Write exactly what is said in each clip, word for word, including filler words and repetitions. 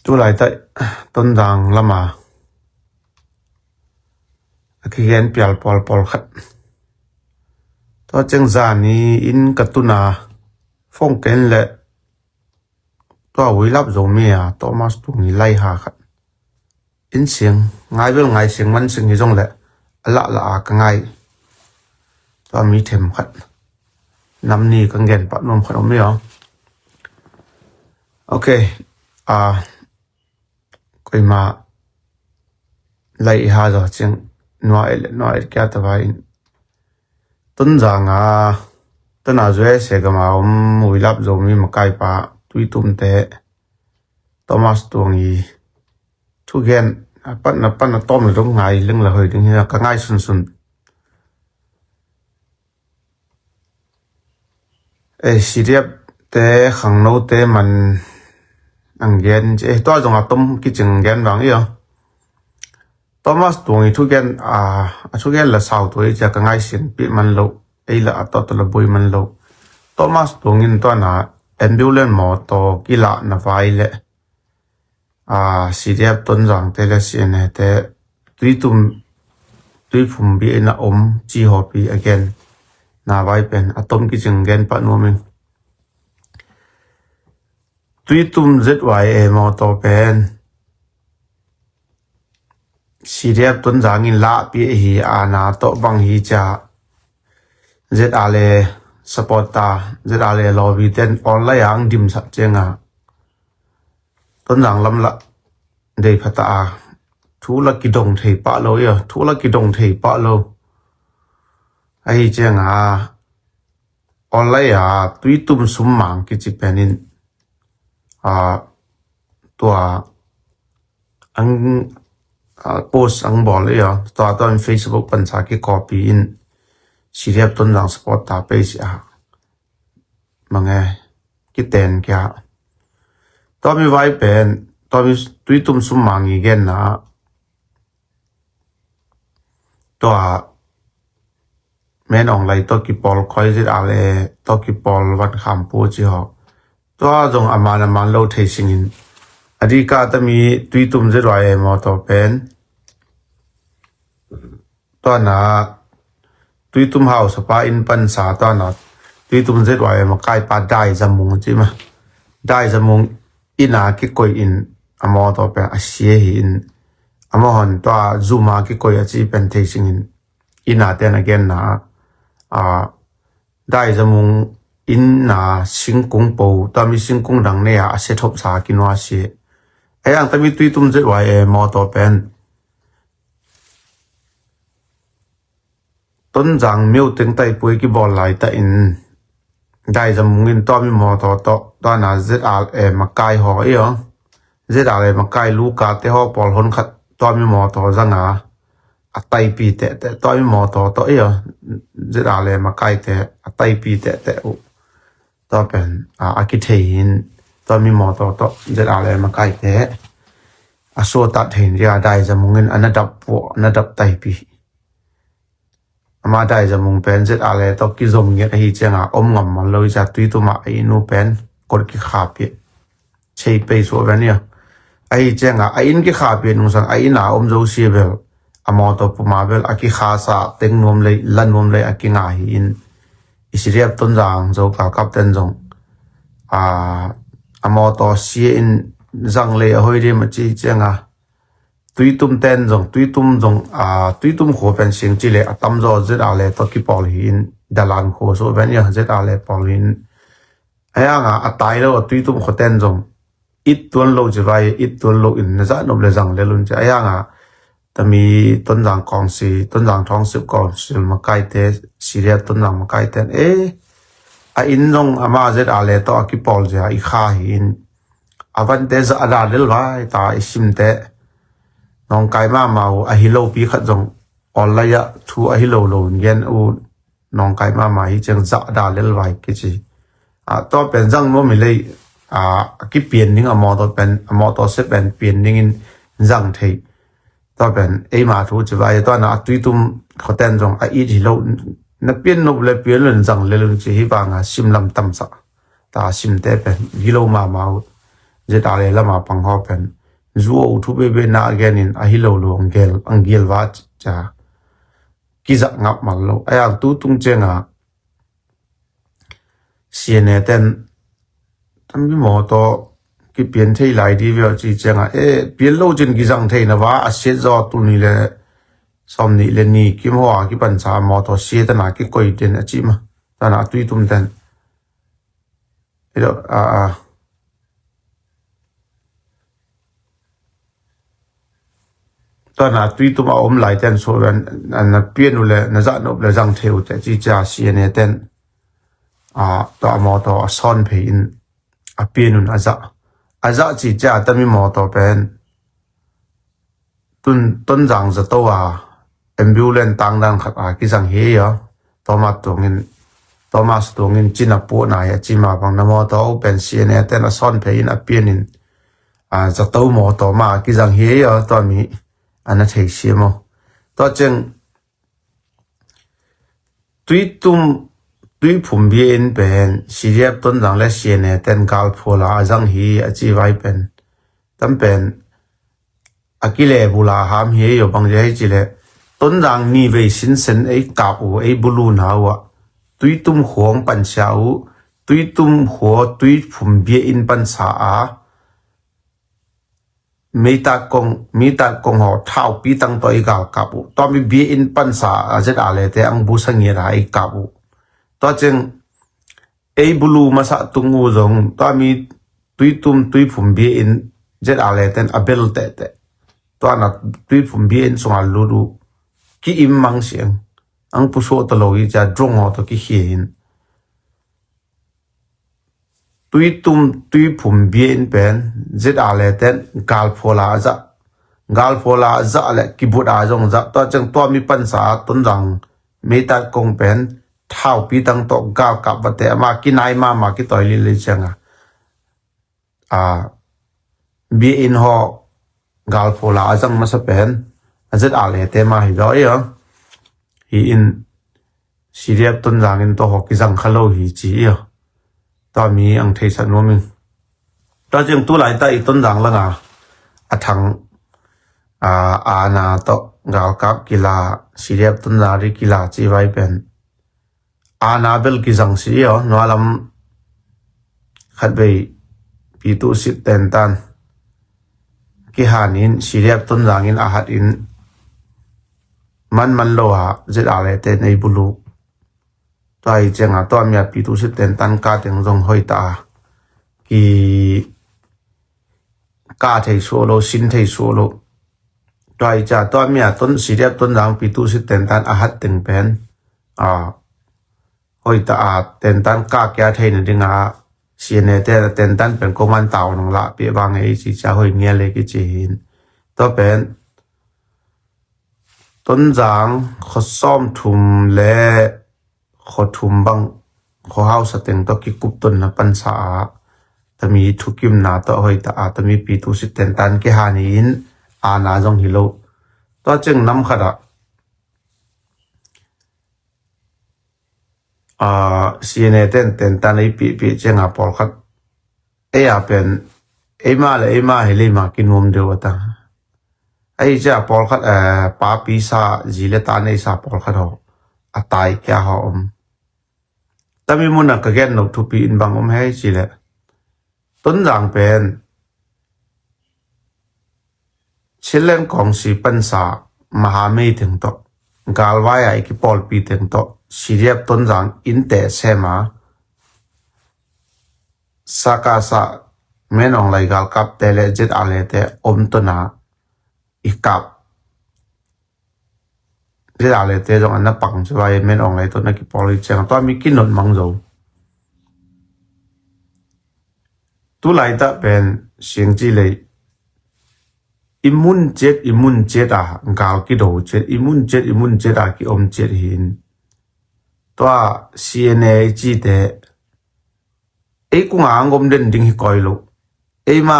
Tu laitak Tonzang lama a kigen pial pawlpawl khat. Tua ciang zani in ka tuna phone ken le tua Uilap Zomi a Thomas Tuang i laiha khat in sing ngai bel ngai sing man sing hi zong le a lah lah a ka ngai. Tua mi them khat nam ni ka gen pah nuam khat om hi aw. Ok. A koima lai i ha zaw cing nua et le nua et kia tava in Tonzang a tana U S A gama om Uilap Zomi makaipa Tuitumte Thomas Tuang i thugen a pan a pan a tawm le dong ngai leng la hoi ding hi a ka ngai sunsun. Ei, C D F te khangnote man ang gen ci ei tua zong a tom kicing gen vang i aw. Thomas Tuang i thugen a a thugen la sau tua i cia ka ngai sin pi man lo. Ei la a tawt la bui man lo. Thomas Tuang in tua na ambulance mawtaw kila na vai le a C D F Tonzang te le C N A te Tuitum Tuiphum bi in a om ci hawpi a gen na vai pen a tom kicing gen pah nuam in. Tuitum Z Y A mawtaw pen C D F Tonzang in lahpi hi a na tawh bang hi cia Z R A support ta Z R A lawbi ten online ang dimsak cianga Tonzang lam lah dei phata a thu la kidong thei pah lo ia thu la kidong thei pah lo. Ahi cianga online a Tuitum Summang kici penin a tua ang a post ang bawl ia tua tua in Facebook pansa ki copy in C D F Tonzang support ta page a mange kiten kia. Tua mi vai pen tua mi Tuitum Summang i genna tua men ong lai tua kipawl khoi zit a le tua kipawl van kham pu ci haw. Tua zong a man a man lo thei singin a dika tami Tuitum Z Y A mawtaw pen tua na Tuitum hausapa in pansa tua na Tuitum Z Y A makaipa Dai Zamung ci ma. Dai Zamung ina kikoi in a mawtaw pen a sia hi in a mawhon tua zuma kikoi a ci pen thei singin ina ten a genna a Dai Zamung inna singkung po tua mi singkung dang nei a a sia thopsa kinua sia. A yang tami Tuitum Z Y A mawtaw pen Tonzang miuteng taipui kibawl laita in Dai Zamung in tua mi mawtaw tawh tua na Z R A makai haw i aw Z R A makai luka te haw pawl hon khat tua mi mawtaw zanga a taipi tehteh tua mi mawtaw tawh i aw Z R A makai te a taipi tehteh uh tua pen a kithei hin tua mi mawtaw tawh Z R A makai te a suatat thei hin ria Dai Zamung in a na dap puah a na dap taipi. Ama Dai Zamung pen Z R A tawh kizom ngiat ahi cianga om ngam man lo i cia Tuitum a a inu pen kot kikhapia. Sei pei suah ven ia ahi cianga a in kikhapia nungsang a ina om zo sia bel a mawtaw puma bel a kikhasa teng nuam lei la nuam lei a kinga hi in i C D F Tonzang zo kalkap ten zong a mawtaw sia in zang lei a hoi dim a ci cianga Tuitum ten zong Tuitum zong a Tuitum khua pen sing ci le a tamzaw Z R A tawh kipawl hi in Dalan khua suah ven ia Z R A pawl hi in a yanga a tai lo a Tuitum khua ten zong it tuan lo ci vai it tuan lo in na zah nop le zang le lun ci a yanga tami Tonzang kawngsi Tonzang thawngsip kawngsil makaite C D F Tonzang makaiten e a in zong ama Z R A tawh a kipawl zia i kha hi in a vante zah a da lel vai ta i simte nawngkai mama uh a hi lopi khat zong online ah thu a hi lo lo in gen uh nawngkai mama hi ciang zah a da lel vai kici. A tua pen zang nuam hi lei a kipian ding a mawtaw pen a mawtaw se pen pian dingin zang thei. Tua pen eima thu ci vai tua na a Tuitum khoten zong a it hi lo na pian nop le pian lun zang le lun ci hi vanga simlam tamsa ta simte pen hi lo mama uh. Z R A lama pang haw pen zu a uh thu bebe na a genin a hi lo lo ang gel ang gel va ca kizak ngap mal lo a yang tu tung cianga C N A ten tampi mawtaw kipian thei lai di ve aw ci cianga e pian lo cin kizang thei na va a siat zaw tu ni le sawm nih le ni kim haw a kipan sa mawtaw siat ana kikoi ten a ci ma tana a tui tum ten. Hello, a a Tuana tui tum a om lai ten so na pian uh le na zah nop le zang thei uh te ci cia C N A ten a tua a mawtaw a sawn phei in a pian un a zah a zah ci cia tami mawtaw pen tun Tonzang zato a ambulance tangdan khat a kizang hi a Thomas tuangin Thomas tuangin cin a puahna hi a cima bang na mawtaw pen C N A ten a sawn phei in a pian in a zato mawtaw ma a kizang hi a tua mi a na thei siam aw. Tua ceng tuitum tuiphum bia in pen C D F Tonzang le C N A ten galphuala a zang hi a ci vai pen tam pen a kile bula ham hi a bang zia hi ci le Tonzang ni vei sinsen ei kap uh ei bulu na uh a tuitum khuang pansia uh tuitum khua tuiphum bia in pansa a Meitat kong meitat kong haw thau pitang tawh i galkap uh tua mi bia in pansa a zet a lete ang busa ngiat a i kap uh tua ceng ei bulu masa tung uh zong tua mi tuitum tuiphum bia in zet a leten a bel tehteh tua na tuiphum bia in sunga lut uh ki im mang siang ang pusuah tawh lo hi cia drong haw tawh kikhia in tuitum tuiphum bia in pen zit a leten galphuala a zah galphuala a zah le kibut a zong zah tua ceng tua mi pansa a Tonzang meitat kong pen thau pitang tawh galkap vate ama kinai mama kitawi lilei cianga a bia in haw galphuala a zang masa pen a zet a lete ma hi zaw i a hi in C D F Tonzang in tawh haw kizang kha lo hi ci i a tua mi ang theisa nuam in tua ceng tu laita i Tonzang langa a thang a ana tawh galkap kila C D F Tonzang ri kila ci vai pen ana bel kizang si i aw nualam khatvei pitu sit tentan kihan in C D F Tonzang in a hat in manman lo a zet a lete nei bulu tua i cianga tua mi a pitu sit tentan ka teng zong hoita a ki ka thei suah lo sin thei suah lo tua i cia tua mi a ton C D F Tonzang pitu sit tentan a hat teng pen a hoita a tentan ka kia theina dinga C N A te tentan pen koman tau nong lah pia bang ei ci cia hoi ngia le kici hin tua pen Tonzang khuasawm thum le khuathum bang khuahausa teng tawh kikup tonna pansa a tami thukimna tawh hoita a tami pitu sit tentan kihani in ana zong hi lo tua ceng nam khat ah C N A ten tentan ei pihpih cianga pawlkhat ei a pen eima le eima hi leima kinuam deuh a ta ei cia pawlkhat papi sa zi le ta neisa pawlkhat haw a tai kia haw om tami muna ka gen no thupi in bang om hei ci le Tonzang pen Chinland Kawngsi pansa mahamei teng tawh galvai a i kipawlpi teng tawh C D F Tonzang in teh sema sakasa menonglai galkapte le zet a lete om tona i kap zet a lete zong an na pang ci vai menonglai tona kipawl i ciang tua mi kinot mang zo tu laitah pen siangci lei i mun ciat i mun ciat a gal kido ciat i mun ciat i mun ciat a kiom ciat hin tua C N A i cite ei kunga ang om den ding hi koi lo eima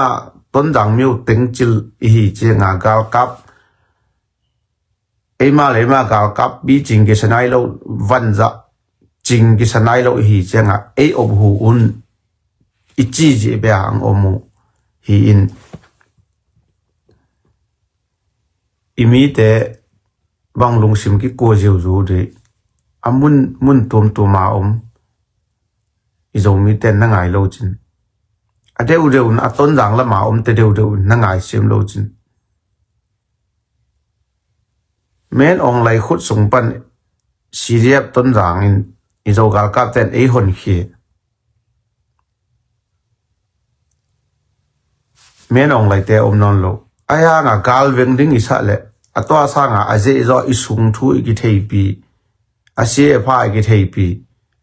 Tonzang miu tengcil i hi cianga galkap eima le eima galkap bi cing kisa nai lo vanzah cing kisa nai lo i hi cianga ei op hu un i ci zih bia ang om uh hi in, i mite bang lungsim kikua ziuziu dih. A mun, mun tuamtuam a om i Zomite na ngai lo cin, a deuhdeuh in a Tonzang lam a omte deuhdeuh in na ngai siam lo cin, Min Aung Hlaing khut sung pan C D F Tonzang in i Zo galkapte in ei honkhia. Min Aung Hlaingte a om nawn lo. A hang a galveng ding i sah leh a tua sang a a zeh zawh i sung thu i kitheipi, a sia a pha i kitheipi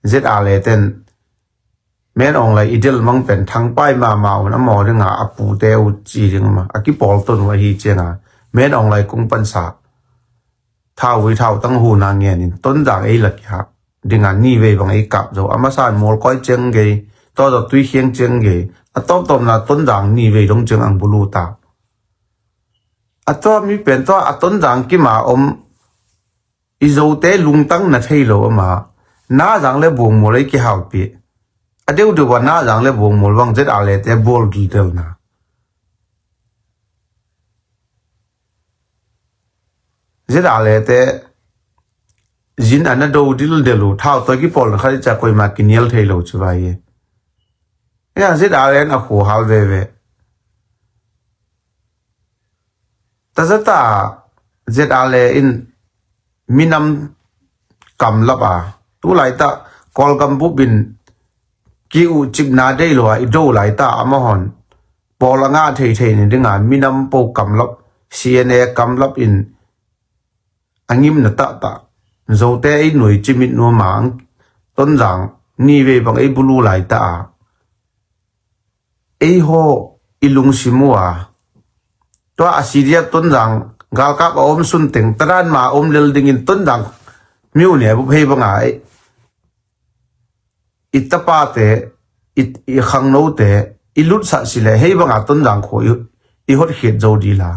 Z R A ten Min Aung Hlaing i delmang pen thangpai mahmah un a maw ding a, a pute uh ci ding mah a kipawl ton uh ahi ciang a Min Aung Hlaing kung pansa thauvui thautang huna ngen in Tonzang ei lakhia ding a nivei bang ei kap zo. A masa in Mualkoi ciang gei, tua zawh Tuikhiang ciang gei, a tawptawpna Tonzang nivei dong ciang ang bulu ta. A tua mi pen tua a Tonzang kim a om i Zote lungtang na thei lo ama, Nazang le Buangmual ei kihaupih. A deuhdeuh a Nazang le Buangmual bang Z R A te bual dildelna, Z R A te zin a na do dildel uh, thau tawi kipawlna khat i ciah koima kinial thei lo ci vai hi. Nia Z R A in a khuhal veve. Tazata Z R A in minam kamlap a, tu laitah Kawlgam bup in ki uh cipna dei lo a i do laitah amahon pawl a ngah theithei ni ding a minam po kamlap, C N A kamlap in a ngimna tahtah Zote ei nui cimit nuam a, Tonzang nivei bang ei bulu laitah a ei haw i lungsim uh a, tua a C D F Tonzang galkap a om sun teng tadan ma a om lel dingin Tonzang mi uh ne bup hei banga ei i tapate, i, i khangnote i lutsah si le hei banga Tonzang khua i, i hotkhiat zo dila.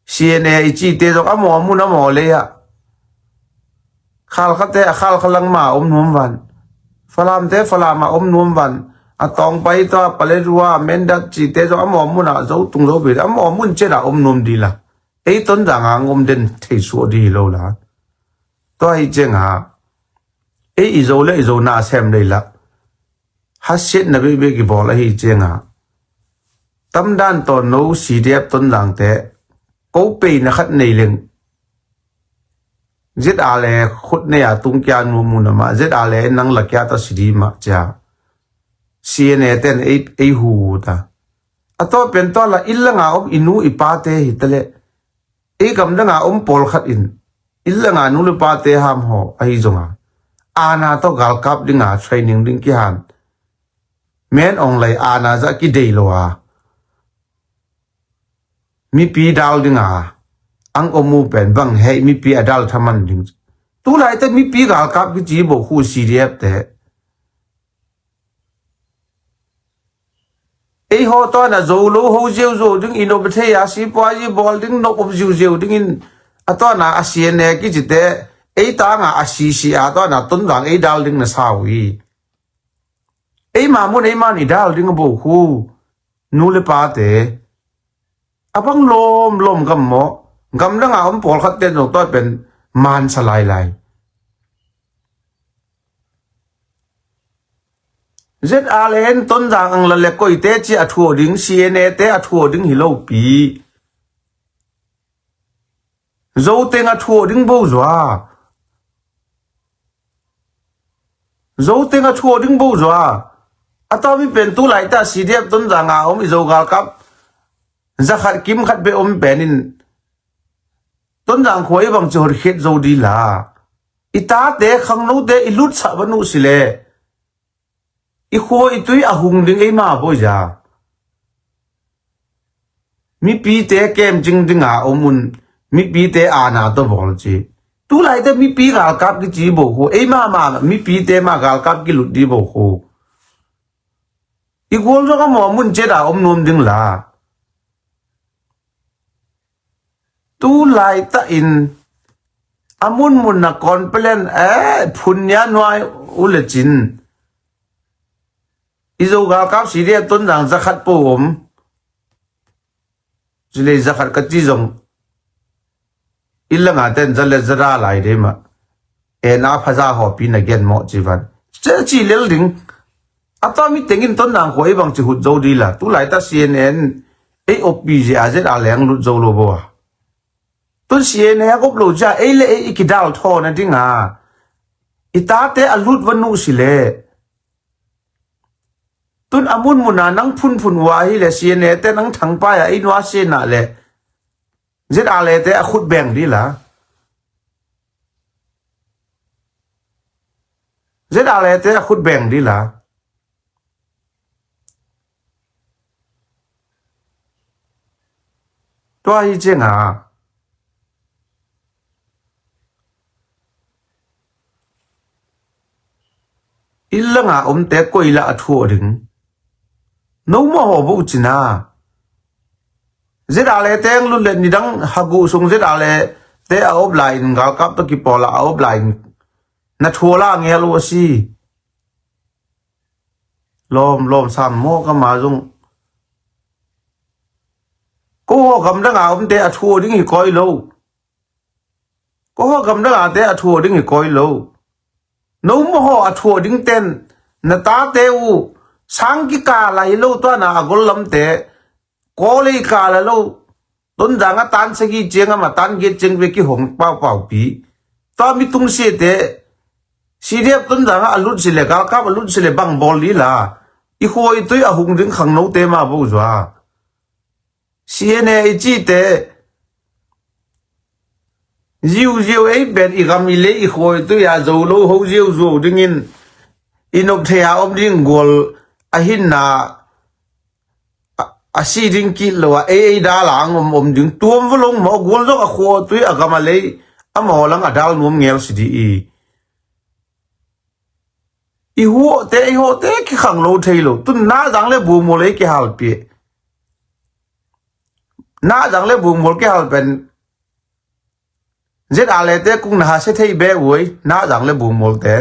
C N A i cite zong a maw mun a maw lei ah Khalkhate a Khalkha langma a om nuam van, Falamte Falama om nuam van, a Tawngpai tua Paletwa Mindat cite zong a maw mun a Zotung Zobe a maw mun ciat a om nuam dila. Ei Tonzang a ngom den thei suah di hi lo la. Tua hi cianga ei i Zo le i Zo na sem lei la. Hasiatna bekbek i bawl ahi cianga tamdan tawn no C D F Tonzangte ko peina khat nei leng Z R A khut nei a tungkia nuam mun amah Z R A nang lakia ta si di mah cia. C N A ten ei, ei hu ta. A tua pen tua la illa nga om i nu i pate hi ta le. Ei gamdanga om pawlkhat in illa nga nu le pate ham haw ahi zonga ana tawh galkap dinga training ding kihan. Min Aung Hlaing ana zah kidei lo a mipi dal dinga ang om uh pen bang hei mipi a dal thaman ding. Tulaite mipi galkap kici bo khu C D F te. Ei haw tawn a zo lo ho ziauziau ding i nop a thei a sipua zi bawl ding nop op ziauziau dingin a tawn a a C N A kicite ei tanga a sisi a tawn a Tonzang ei dal ding na sau hi. Ei mamun ei man i dal ding a bo khu nu le pate a bang lawmlawm gam maw gamdanga om pawlkhat ten zong tawi pen mansa lailai. Z R A in Tonzang ang la le koite ci a thuaw ding, C N A te a thuaw ding hi lopi. Zoteng a thuaw ding bo zua. Zoteng a thuaw ding bo zua. A tawmi pen tu laita C D F Tonzang a om i Zo galkap zakhat kimkhat be om penin Tonzang khua i bangci hotkhiat zo dila. I tate khangnote i lutsah van uh sile i khua i tui a hung ding eima boiza. Mipite kemcing dinga om un mipite ana tawh bawl ci. Tulaite mipi galkap kici bo khu eima ma mipite ma galkap kilut di bo khu. I gual zong a maw mun ceta om nuam ding la. Tu laitah in a munmun na kawn pelen e phun nia nuai uh le cin. I Zo galkap C D F Tonzang zakhat po om. Ci lei za khat ka ci zong, inn langa ten za le za ra lai dei mah. En a phaza hawpi na gen mawh ci van. Ci lel ding. A tawmi tengin Tonzang khua ei bang ci hut zo dila. Tulai ta C N A ei oppi zia ZRA leng lut zo lo bo a. Tun C N A a op lo zia ei le ei i kidal thaw na dinga i tate a lut va nuh si le. Tun a munmuna nang phunphun uh ahi le C N A te nang thangpai a ei nua sena le ZRA te a khut beng dila. ZRA te a khut beng dila. Tua hi cianga inn langa omte koi lah a thuah ding. No maw haw bo cina. ZRA te ang lut le nidang hagu sung ZRA te a op lai in galkap to kipawl a op lai in na thuah la ngel uh a si. Lawm lawm sam maw ka ma zong. Ko haw gamdanga omte a thuah ding hi koi lo. Ko haw gamdanga te a thuah ding hi koi lo. No maw haw a thuah ding ten na tate uh sang kikala hi lo tuana a gol lamte. Kawlei kala lo. Tonzang a tan sagi ciang ama tan giat ciang ve kihong paupaupi. Tua mi tungsiate C D F Tonzang a lut sile galkap a lut sile bang bawl dila. I khuaitui a hung ding khangnote ma bo zua. C N A i cite ziuziu ei ben i gam i lei i khuaitui a zo lo ho ziuziu dingin i nop thei a om ding gual a hinna a si ding kit lo a ei ei dal a ang om om ding tuam va long maw gual zong a khuaitui a gam a lei a maw lang a dal nuam ngel si di i. I huawhte i huawhte kikhang lo thei lo tun nazang le bumul ei kihalpih. Nazang le bumul kihalpen ZRA te kung na hase thei be uai nazang le bumulte.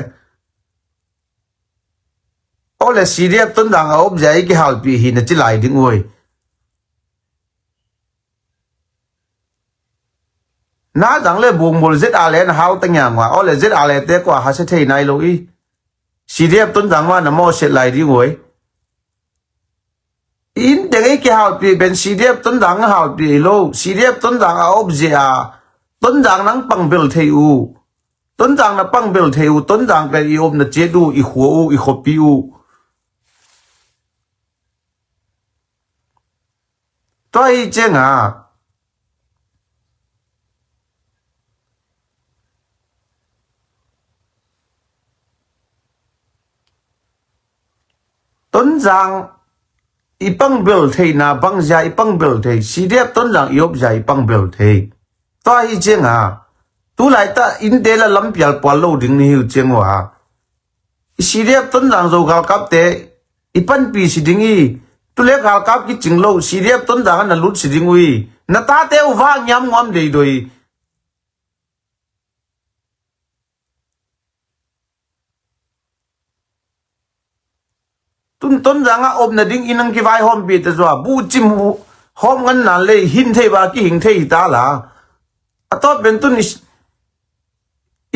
Ole C D F Tonzang a op zia i kihalpih hi na ci lai ding uai. Nazang le bumul ZRA na hau ta ngiangua ole ZRA te kua hase thei nai lo i. C D F Tonzang ma na mawsiat lai ding uai. Inn teng ei kihalpih ben C D F Tonzang a halpih ei lo C D F Tonzang a op zia Tonzang nang pangbel thei uh. Tonzang na pangbel thei uh Tonzang pen i op na ciat uh i khua uh i khuapi uh. Tua hi cianga Tonzang i pangbel thei na bangzia i pangbel thei C D F Tonzang i opzia i pangbel thei. Tua hi cianga tulai ta innte la lampial pual lo ding ni hiu ciang uh a. I C D F Tonzang zo galkapte i panpi si ding i tule galkap kicing lo C D F Tonzang a na lut si ding uh i na tate uh va ngiam nguam deidoi. Tun Tonzang a om nading in ang kivaihawmpih ta zua buhcim hawm ngan nan lei hin thei va kihing thei hi ta la. A tawt pen tun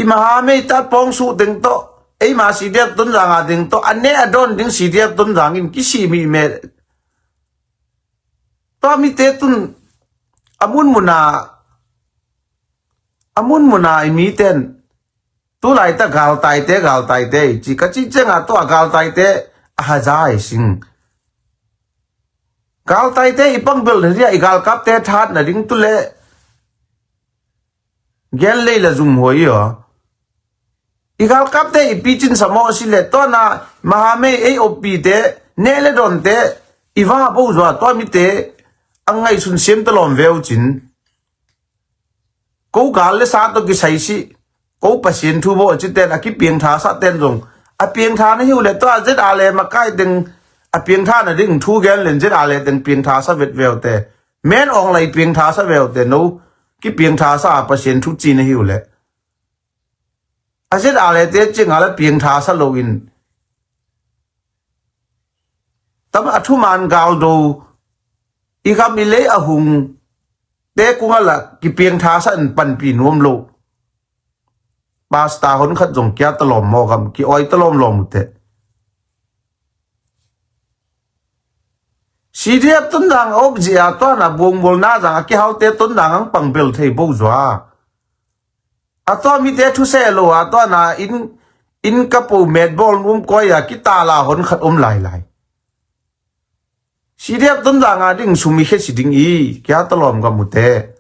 i maha mei tat pawng suh teng tawh eima C D F Tonzang a teng tawh a ne a dawn ding C D F Tonzang in kisih mih meh. Tua mite tun a munmuna a munmuna i miten tulai ta galtaite galtaite i ci ka ci cianga tua galtaite a haza i sing. Galtaite i pangbel na dia i galkapte that nading tule gen lei la zum huai i aw. I galkapte i picin samawh si le tuana mahamei ei oppite neh le dawnte i va bo zua tua mite a ngaihsun siam ta lawm veu cin. Ko gal le sa tawh kisai sih ko Pasian thu bawh a citen a kipiangtha sah ten zong a piangtha na hiu le tua zet a le makai teng a piangtha na ding thu gen len zet a le teng piangtha sa vet veute men awng lai piangtha sa veute no kipiangtha sa a Pasian thu ci na hiu le a zet a le te cing a la piangtha sa lo in tam a thuman galdo i gam i lei a hung te kungah lah kipiangtha sa in panpih nuam lo. Pastor honkhat zong kia talawm maw gam, ki-awi talawm lawm uh teh. C D F Tonzang a om zia tua na buangbawlna zang a kihaute Tonzang ang pang bel thei bo zua. A tua mite thuseh lo a tua na inn, inn ka po met bawl nuam koi a kitala honkhat om lailai. C D F Tonzang a ding sum i khia si ding i kia talawm gam uh teh.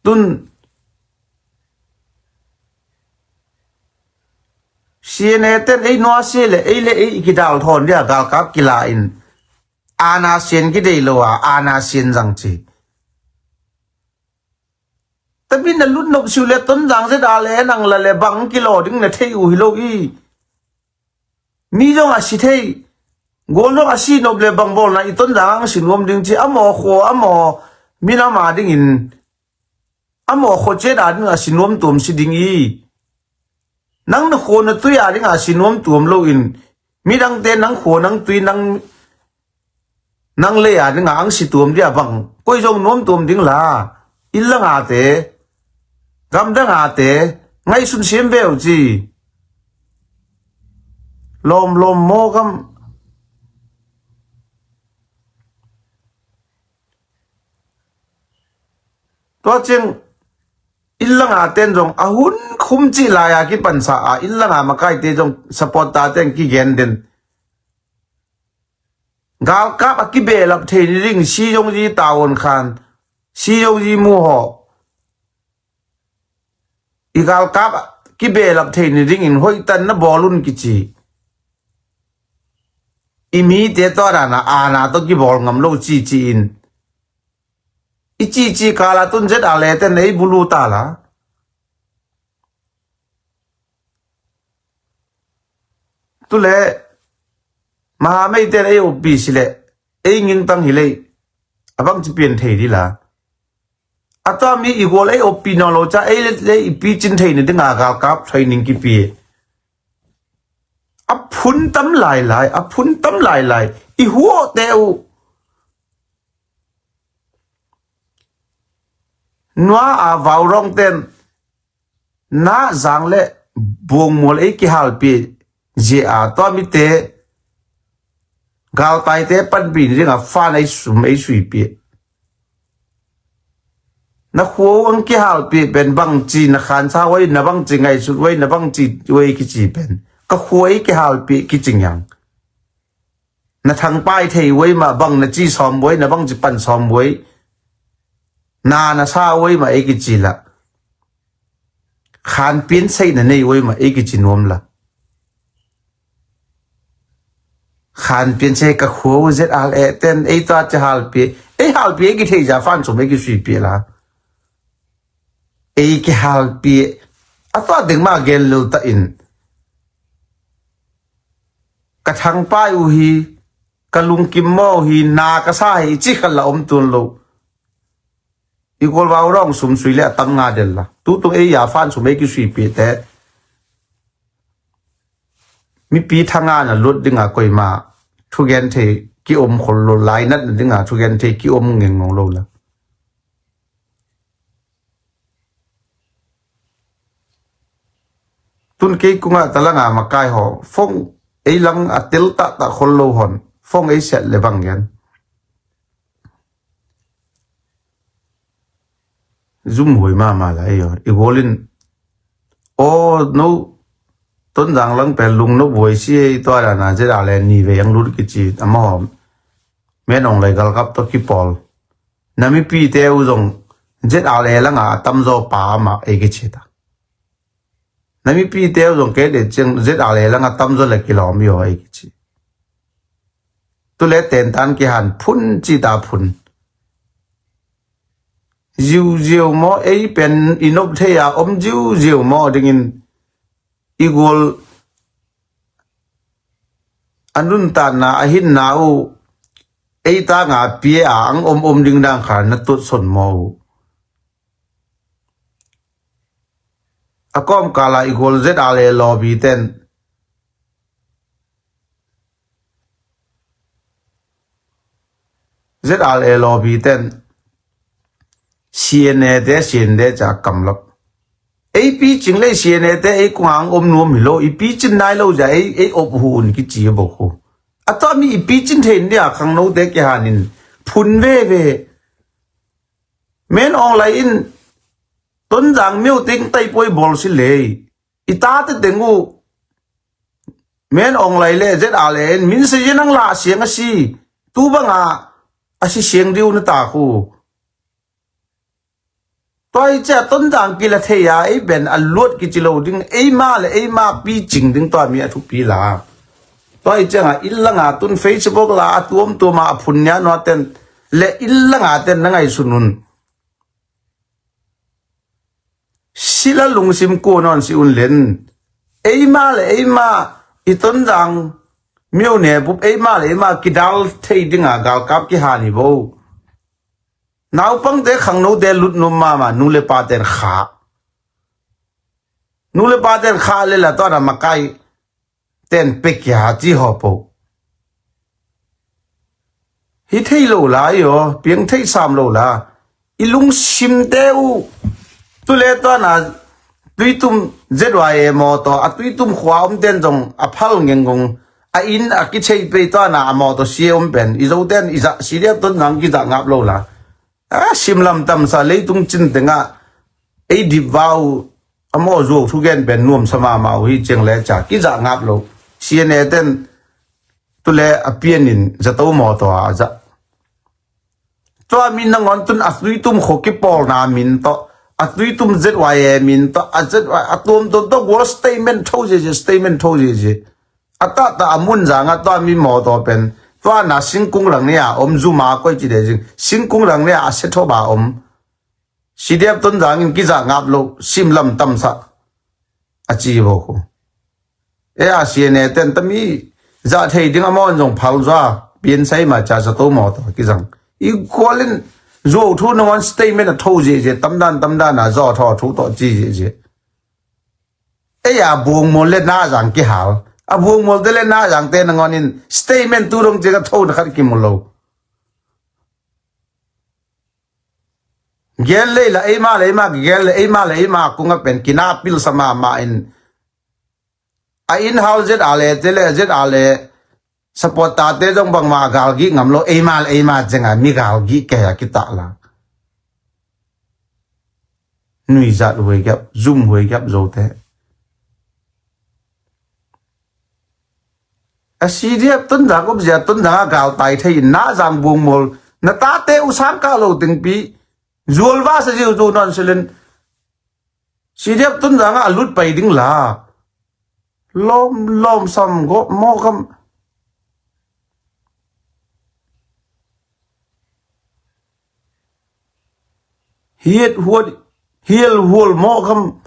Tun C N A ten ei nuasia le ei le ei i kidal thawn dia galkap kila in ana sian kidei lo a ana sian zang ci. Tapi na lut nop siu le Tonzang zet a le nang la le bang kilaw ding na thei uh hi lo i. Mi zong a si thei, gual zong a si nop le bang bawlna i Tonzang ang si nuam ding ci a maw khua a maw minam a dingin a maw khua ciat a ding a si nuam tuam si ding i. Nang na khua na tui a ding a si nuam tuam lo in midangte nang khua nang tui nang nang lei a ding a ang si tuam dia bang koi zong nuam tuam ding la. Inn la ngate, gamdang ngate ngaihsun siam ve uh ci. Lawmlawm maw gam. Tua ciang inn la ngaten zong a hun khum cih lai a kipansa a inn la nga makaite zong supporter ten kigen den. Galkap a kibehlap thei ni ding, si zong zi tavuan khan, si zong zi muhawh. I galkap a kibehlap thei ni dingin hoihtan na bawl un kici. I mite tawh dana ana tawh kibawl ngam lo cici in. I cici kala tun zet a leten ei bulu tala. Tule maha meiten ei oppi sile ei ngintang hilei a bangci pian thei dila. A tua mi i gual ei oppi nawn lo ca ei le i picin thei ni dinga galkap training kipi. A phun tam lailai, a phun tam lailai i huawhte uh. Nua a vau rawngten na zang le buangmual ei kihalpih zia a tua mite galtaite panpih ni dinga fan ei sum ei suipih. Na khua uh ang kihalpih pen bangci na khansa uai na bangci ngaihsut uai na bangci uai kici pen ka khua ei kihalpih kicing yang. Na thangpai thei uai mah bang na ci sawm uai na bangci pan sawm uai. Na na sa uai mah ei kici lah. Khanpian sei na nei uai mah ei kici nuam lah. Khanpian sei ka khua uh zet al eh ten ei tua ci halpih ei halpih ei kithei za fan sum ei kisuipih lah. Ei kihalpih a tua ding mah gen lel ta in. Ka thangpai uh hi ka lungkim maw uh hi na ka sa hi ci khat la om tun lo. I gualvau rawng sum sui le a tam nga del la tutung ei ya fan sum ei kisuipih te. Mipi thanga na lut dinga koima thugen thei ki om khol lo lainat na dinga thugen thei ki om ngeng ngong lo la. Tun kei kunga talanga makai ho fong ei lang a tel ta ta khol lo hon fong ei set le bang gen. Zum huai mama la ei ho i golin o no Tonzang lang pen lung no buai si ei tua dana zet a le ni vei ang lut kici ama ho. Menong lai galkap to kipol. Na mipite uh zong zet a le langa a tamzaw pa ama ei kici ta. Na mipite uh zong kei le ciang zet a le langa tamzaw le kilawm i aw ei kici. Tule tentan kihan phun ci ta phun. Ziuziau maw ei pen i nop thei a om ziuziau maw dingin i gual a nuntanna a hinna uh ei tanga pia a ang om om ding dang kha na tutson maw uh. A kawmkala i gual zet a le lawbi ten ZRA lawpi ten CNA te, CNA ca kamlap. Ei picing le CNA te ei kong ang om nuam hi lo, i picin nai lo zia ei, ei op hu un kici a bok hu. A tua mi i picin thei in dia khangnote kihanin phun veve. Men Aung Hlaing in Tonzang myo ting tai poi bol si lei. I tate teng uh Men Aung Hlaing le ZRA le in min si in ang la siang a si. Tu banga a si siang diu na ta khu. Tua i cia Tonzang kila thei a ei ben a luat kici lo ding, eima le eima picing ding tua mi a thupi la. Tua i cianga inn langa tun Facebook la a tuamtuama a phun nia nua ten le inn langa ten na ngaihsun un. Sila lungsim kuan on si un len. Eima le eima i Tonzang myo ne bup eima le eima kidal thei dinga galkap kihan hi bo. Naupangte khangnote lut num mama, nu le pa ten kha. Nu le pa ten kha le la tua na makai ten pekia ci ho po. Hi thei lo la i aw, piang thei sam lo la. I lungsimte uh tu le tua na Tuitum ZYA mawtaw a Tuitum khua om ten zong a phal ngengong a inn a kichei pei tua na a mawtaw sia om pen i zo ten i zah si liap ton nang kizah ngap lo la. A simlam tamsa leitung cin tengah ei dip vau a maw zuau thu gen pen nuamsa mama uh hi ciang le ca kizah ngap lo. CNA ten tu le a pianin zato mawtaw a zah. Tua min nangawn tun a Tuitum kho kipawlna min tawh a Tuitum ZYA min tawh a ZYA a tuamtuam tawh gual statement tho ziazia, statement tho ziazia. A tahta a mun zanga tua mi mawtaw pen tua na singkung rang nia om zuma koi ci dezing singkung rang nia a sethoba om. CDF Tonzang in kizah ngap lo simlam tamsa a ci bo khu. E a CNA ten tami zah thei ding a mawn zong phal zua pian sai ma ca zato mawtaw kizang. I kualin zuau thu nangawn statement a tho ziazia tamdan tamdan a zaw thaw thu tawh ci ziazia. Ei a buangmual le nazang kihal. A buangmual te le nazang te nangawn in statement tu dong ciang a tho na khat kimu lo. Gel lei la eima le eima gel le eima le eima kunga pen kina pil sama ma in. A in hau ZRA le te le ZRA le Support tate zong bangmah a galgih ngam lo, eima le eima cenga mi galgih kei a kitah la. Nuizat huaigiap, zum huaigiap zote. A CDF Tonzang upzia Tonzang a galtai thei in na zang buangmual na tate usang kah lo tingpi zualva sa ziuzu non silin. CDF Tonzang ah a lut pai ding la. Lawm lawm sam gawh mawkam. Hiat huat hial hual mawkam.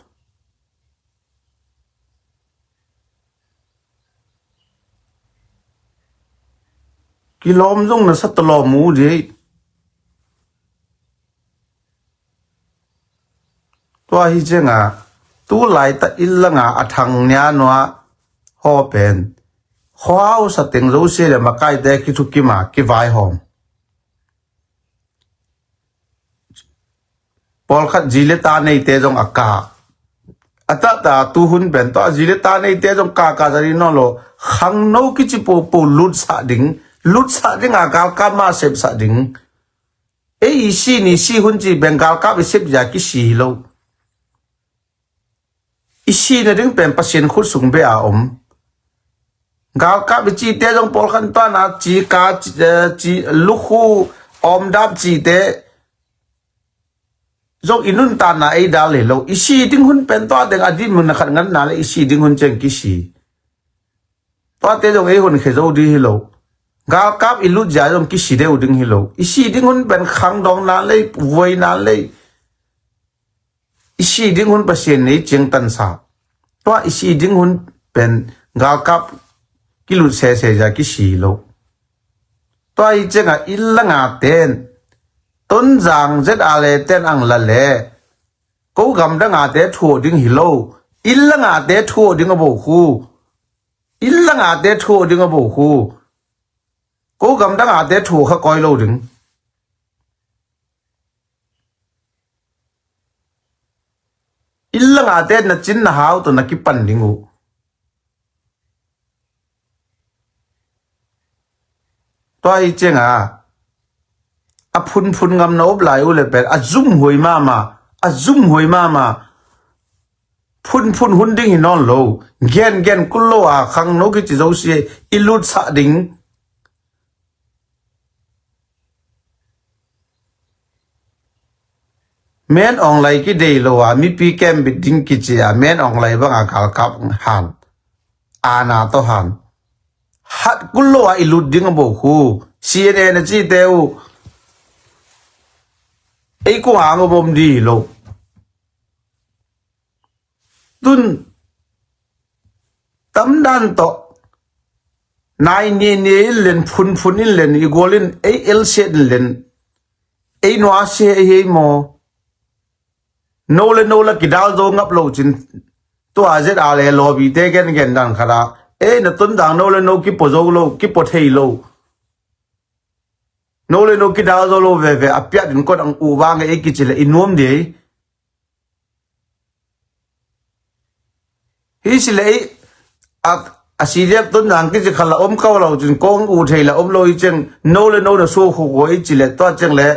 Kilawm zong na sa ta lawm uh dei. Tua hi cianga tu laita inn langa a thang nia nua haw pen khuau sa teng zosia le makaite kithukima kivaihawm. Pawlkhat zi le ta neite zong a ka a tahta tuhun pen tua zi le ta neite zong kaka zari nawn lo. Khangno kici popo lutsah ding, lutsah dinga galkap mah sepsah ding. Ei i si ni si hun ci pen galkap i sep zia kisi hi lo. I si nading pen Pasian khut sung bia a om. Galkap i cite zong pawlkhat tuana ci ka ci, eh, ci lukhu awmdap cite zong i nuntakna ei dal hi lo. I si ding hun pen tua deng a dinmun na khat nganna le i si ding hun ciang kisi. Tuate zong ei honkhia zo ding hi lo. Galkap i lut zia zong kisi deuh ding hi lo. I si ding hun pen khangdawng nan lei, vuai nan lei. I si ding hun Pasian nei ciangtansa. Tua i si ding hun pen galkap kilut sese zia kisi hi lo. Tua i cianga inn langa ten Tonzang ZRA le ten ang la le ko gamdangate thuah ding hi lo. Inn langate thuah ding a bo khu. Inn langate thuah ding a bo khu. Ko gamdangate thuah kha koi lo ding. Inn langate na cin na hau tawh na kipan ding uh. Tua hi cianga a phunphun ngam na op lai uh le pen a zumhuai mahmah, a zumhuai mahmah. Phunphun hun ding hi nawn lo. Gengen kul lo a khangno kici zosia i lutsah ding. Men awng lai kidei lo a mipi kembit ding kici a men awng lai banga galkap han, ana tawh han hat kul lo a i lut ding a bo khu. C N A na cite uh ei kung ang a bom di hi lo. Tun tamdan tawh nai ni ni in len, phunphun in len, i gual in ei elsiat in len, ei nuasia ei hei maw? No le no la kidal zo ngap lo cin. Tua zet a le lawbite gengen dan khata ei na Tonzang no le no kipo zo lo, kipo thei lo. No le no kidal zo lo veve a piat in kot ang uh vang ei kici le i nuam di ei. Hi si le ei a, a C D F Tonzang kici khala om kau lo cin kong uh thei la om lo i ceng no le no na suak khu ko i ci le tua ceng le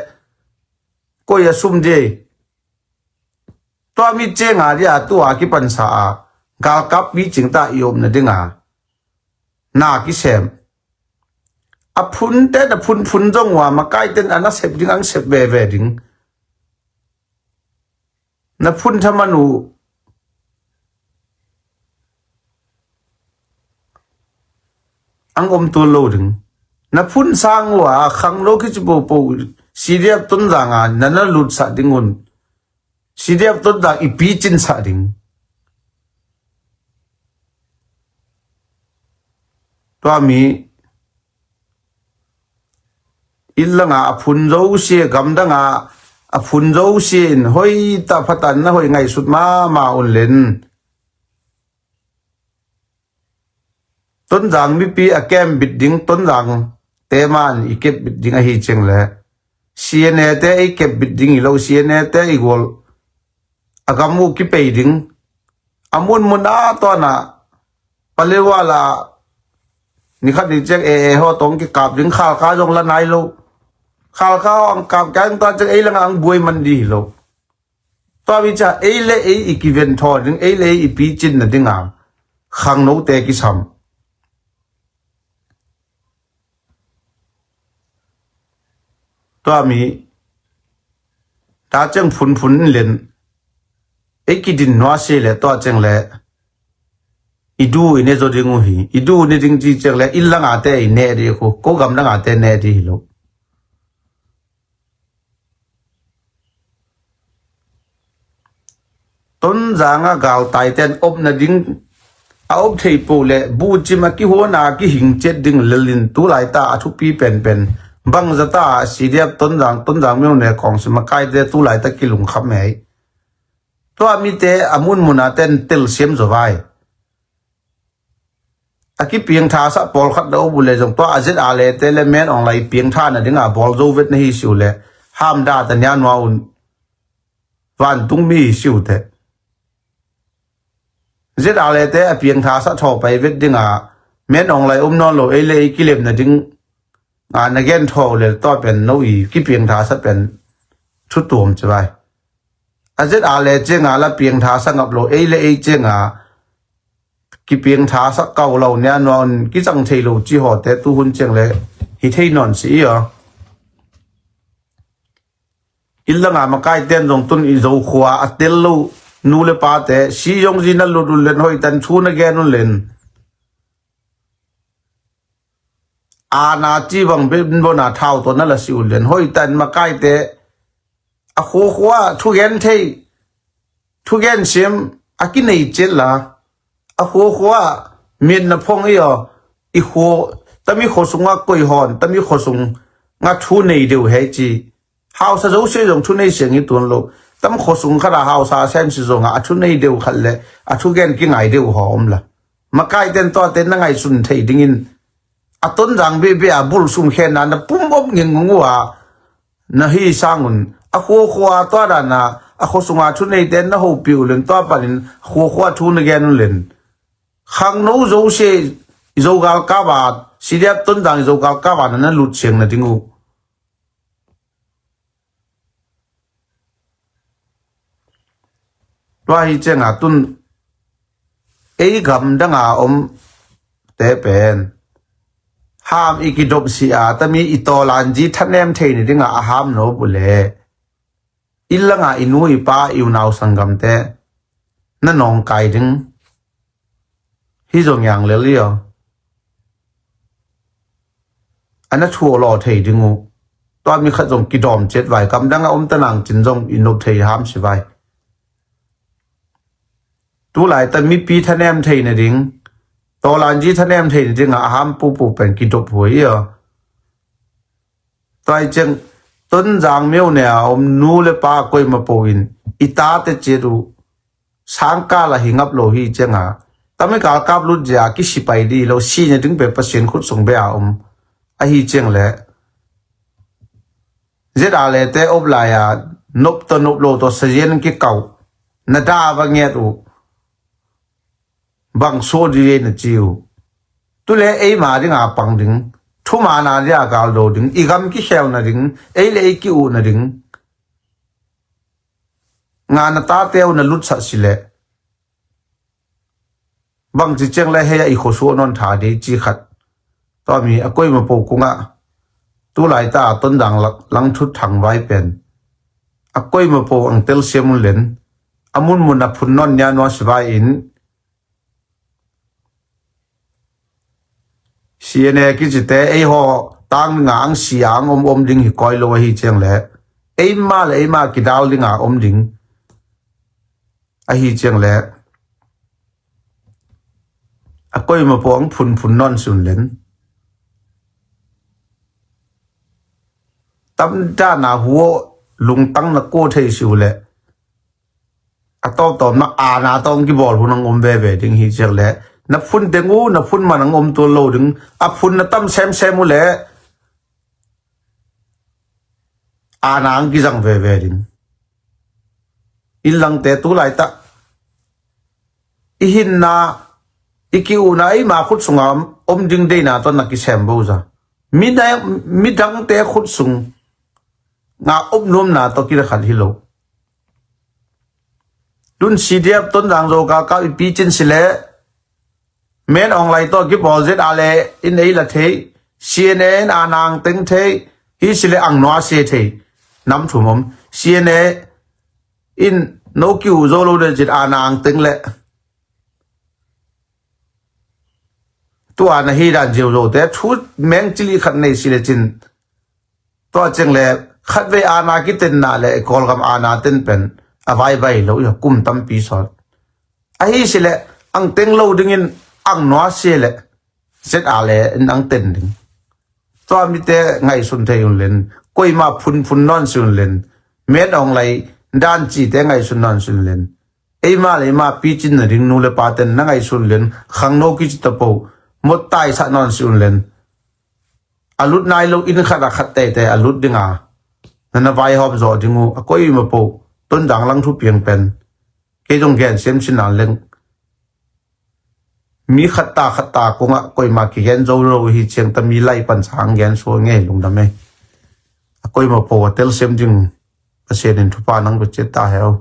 koi a sum di ei. Tua mi cenga dia tua kipansa a galkap mi cingta i omna dinga na kisem. A phunte na phunphun zong ua makaiten a na sep ding ang sep veve ding. Na phun thaman uh ang om tuan lo ding. Na phun sang ua khangno kici popo C D F Tonzanga na na lutsah ding un. C D F Tonzang i picinsah ding. Tua mi inn langa a phun zosia, gamdanga a phun zosia in hoita phatan na hoi ngaihsut mama un len. Tonzang mipi a kembit ding, Tonzang te man i kepbit ding ahi ceng le C N A te i kepbit ding i lo, C N A te i gual a gam uh kipei ding. A munmun a tuana palewa la nikhat ni ceng e e ho tong kikap ding, khalkha zong la nai lo. Khalkha ho ang kap kang tua ceng ei langa ang buai man di hi lo. Tua mi ca ei le ei i kiven thaw ding, ei le ei i picin na dinga khangnote kisam. Tua mi ta ceng phunphun in len ei kidin nuasia le tua ceng le i du i ne zo ding uh hi. I du ne ding ci ceng le inn langate i ne di khu, ko gamdangate ne di hi lo. Tonzanga galtaiten opna ding a op thei poh le bucim a kihuana a kihing ciat ding lelin tulaita a thupi penpen bangzata a C D F Tonzang, Tonzang mione kawngsim a kaite tulaita kilungkham ei. Tua mite a munmuna ten telsiam zo vai. A kipiangthasah pawlkhat na um uh le zong tua a zet a lete le men awng lai piangthana dinga bawl zo vet na hi si uh le hamda ta nia nua un vantungmi hi si uh teh. Zet a lete a piangthasah thawpai vet dinga men awng lai um nawn lo ei le ei kilemna ding a na gen thaw uh le tua pen no i kipiangthasah pen thutuam ci vai. A zet a le cianga la piangthasah ngap lo ei le ei cianga kipiangthasah kau lo nia nuan kicang thei lo ci hawte tuhun ciang le hi thei nawn si i aw. Inn langa makaiten zong tun i zo khua a tel lo nu le pate si zong zi na lut un len hoitan thu na gen un len. Ana ci bang benbona thau tawh na la si un len hoitan makaite a khuakhua thugen thei thugen sim a kinei cil la a khuakhua mitna phong i aw. I khua tami khuasung a koi hawn tami khuasung a thu nei deuh hei ci. Hausa zosia zong thu nei siang i tuan lo. Tam khuasung khata hausa sem si zonga a thu nei deuh khat le a thugen kingai deuh haw om la. Makaiten tuate na ngaihsun thei dingin a Tonzang bebe a bul sum khenna na pum op ngingngung uh a na hi sangun a khuakhua tua dana A khua sunga thuneite na hopih uh len, tua panin khuakhua thu na gen uh len, khangno Zosia i Zogalkap a, C D F Tonzang i Zogalkap a na na lut siang nading uh. Tua hi cianga tun ei gamdanga omte pen ham i kidop si a, tami i tawlanzi thanem thei nadinga a ham nop uh le, i langa i nu i pa i unau sanggamte na nawngkai ding. Hi zong yang lel i aw. A na thu a law thei ding uh. Tua mi khat zong kidawm ciat vai, kamdang a om tanang cin zong i nop thei ham si vai. Tulai ta mipi thanem thei nading, tawlanzi thanem thei nading a ham pupu pen kidop huai i aw. Tua i ciang Tonzang myo ne a om nu le pa koima po in i tate ciat uh sangkal a hi ngap lo hi cianga, tami galkap lut zia kisipai di lo, si nading pe Pasian khut sung bia om ahi ciang le, zia le te op lai a nop to nop lo to sazian kikau na da va ngiat uh. Bang so di na ci uh. Tule eima dinga pang ding, thumana dia galdo ding, i gam kikhelna ding, ei le ei ki-uhna ding. Nga na tate uh na lutsah si le, bang ci ciang le hei a i khuasuah nawn tha di ci khat. Tua mi a koima po kungah tulai ta Tonzang lang, lang thut thang vai pen a koima po ang telsiam un len, a munmun a phun nawn nia nua si vai in, C N A kicite ei haw tang dinga ang si ang om om ding hi koi lo ahi ciang le, eima le eima kidal dinga om ding ahi ciang le, a koima po ang phun phun nawn sun len. Tamdana huo lungtang na ko thei si uh le, a tawptawp na ana tawng kibawl hun ang om veve ding hi ciak le, na phun teng uh na phun man ang om tual lo ding, a phun na tam semsem uh le ana ang kizang veve ding. Innlangte tulai ta i hinna, i ki-uhna eima khut sunga om ding deina tawh na kisem bo za. Midangte khut sung nga om nuamna tawh kila khat hi lo. Tun C D F Tonzang Zo ka kau i picin si le, Min Aung Hlaing tawh kipawl Z R A in ei la thei, C N A in a nang teng thei, hi si le ang nua se thei. Nam thum om. C N A in no ki-uh zo lo le Z R A nang teng le, tua na hi dan zio zo te thu meng cili khat nei si le cin. Tua ciang le khatvei ana kitenna le Kawlgam ana ten pen a vaibai lo i kum tampi sawt. Ahi si le ang teng lo dingin ang nua si le Z R A in ang ten ding. Tua mite ngaihsun thei un len, koima phunphun nawn si un len, Min Aung Hlaing dan cite ngaihsun nawn si un len, eima le eima picin na ding nu le pa ten na ngaihsun len, khangno kici tapo mot taisah nawn si un len. A lut nai lo inn khat a khat teitei a lut dinga na na vaihawm zawh ding uh a koima po Tonzang lang thupiang pen kei zong gen siam sin a leng. Mi khatta khatta kungah koima kigen zo lo hi ciang ta mi lai pan sang gen sual ngei lungdam ei. A koima po a telsiam ding Pasian in thupha nang bia ciat ta heu.